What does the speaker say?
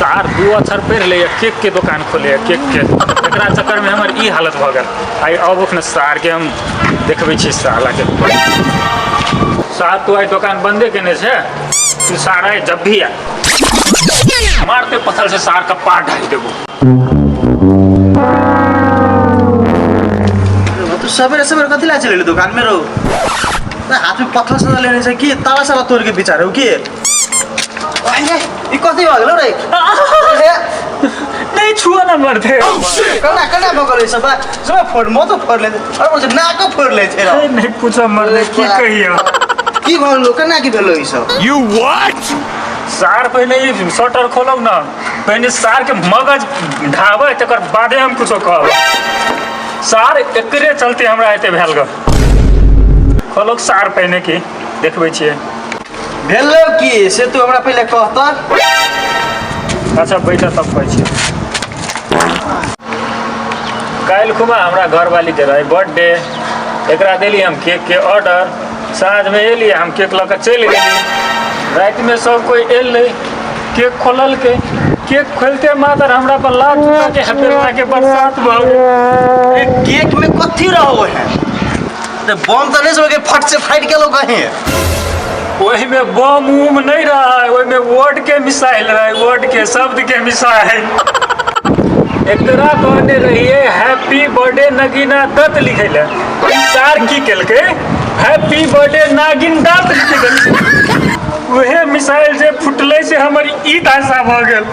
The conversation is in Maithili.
सार दू अक्षर पढ़ि लैए, केक के दोकान खोलैए केक के। एकरा चक्करमे हमर ई हालत भऽ गेल। आइ अब ओखने सारके हम देखबै छी सालाके। सार, तू आइ दोकान बंदे केने छै? तू सार आइ जब भी आ, मारते पत्थर से सार का पार ढाई देबो। तू सवेरे सवेरे कथी ला चले दुकान में रहो? हाथ में पत्थर सदा लेने से की ताला साला तोड़ के बिचारे हो की? ई कथी भऽ गेलो रे? नहीं छुआ ना मरते। कना कना भऽ गेलै सब? सब फोड़ म तो फोड़ ले और बोल नाको फोड़ ले छै। नहीं पूछो मरले, की कहियो। की भऽ गेलो? कना की भेलो ई सब? You what? सार, पहिने ई शटर खोलौ ना, पहिने सार के मगज ढाबै, तकर बादे हम कुछो कहब। सार, एकरे चलते हमरा एते भेल ग। खोलौ सार पहिने, की देखबै छियै। भेलो की से तू हमरा पहिले कहता। अच्छा बैठा, तब कहै छियै। काल्हि खुमा हमरा घरवाली के रहै बर्थडे। एकरा देली हम केक के ऑर्डर। साँझमे एली, हम केक लऽ कऽ चलि गेली। रातिमे सब कोइ एलै, केक खोललकै। केक खोलते मात्र हमरा पर लात जूता के हपेला के बरसात भऽ गेल। केक में कथी रहो है? ते बम तऽ नहि सब के फट से फाटि गेलो कहीं? ओहिमे बम उम नहि रहै, ओहिमे वर्ड के मिसाइल रहै, वर्ड के, शब्द के मिसाइल। एकरा कहने रहिए हैप्पी बर्थडे नगीना दत्त लिखै लए। ई सार की केलकै? हैप्पी बर्थडे नागिन दत्त लिख देलकै। उहे मिसाइल जे फुटलै से हमर ई दशा भऽ गेल।